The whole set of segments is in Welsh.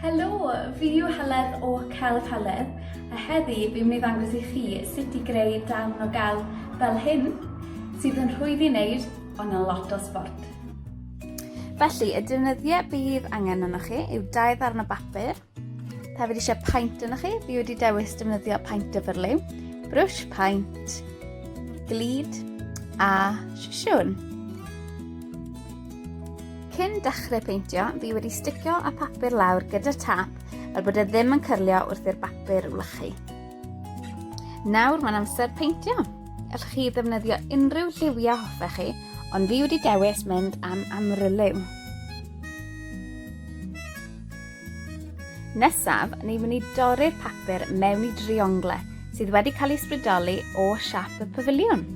Helo, fi yw Heledd o Celf Heledd a heddi fi'n mynd i ddangos i chi sut i greu darn o gelf fel hyn sydd yn rhwydd i wneud ond yn lot o sbort. Felly, y defnyddiau bydd angen arnoch chi yw dau ddarn o bapur, Hefyd eisiau paent yna chi, fi wedi dewis defnyddio paent dyfrliw, brwsh paent, glud a sisiwn. Cyn dechrau peintio, fi wedi sticio y papur lawr gyda tap fel bod e ddim yn cyrlio wrth i'r bapur wlychu. Nawr mae'n amser peintio. Allwch chi ddefnyddio unrhyw lliwiau hoffech chi, ond fi wedi dewis mynd am amryliw. Nesaf, ni'n mynd i dorri'r papur mewn i driongle sydd wedi cael ei sbrydoli o siap y pafiliwn.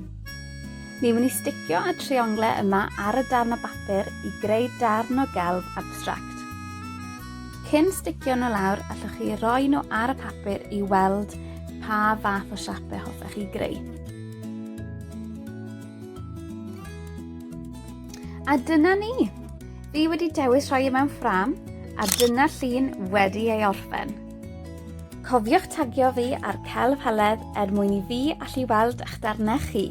Ni'n mynd i sticio y triongle yma ar y darn o bapur i greu darn o gelf abstract. Cyn sticio nhw lawr, allwch chi roi nhw ar y papur i weld pa fath o siapau hoffech chi greu. A dyna ni! Fi wedi dewis rhoi e mewn ffrâm, a dyna llun wedi ei orffen. Cofiwch tagio fi ar Celf Heledd er mwyn i fi allu weld eich darnau chi.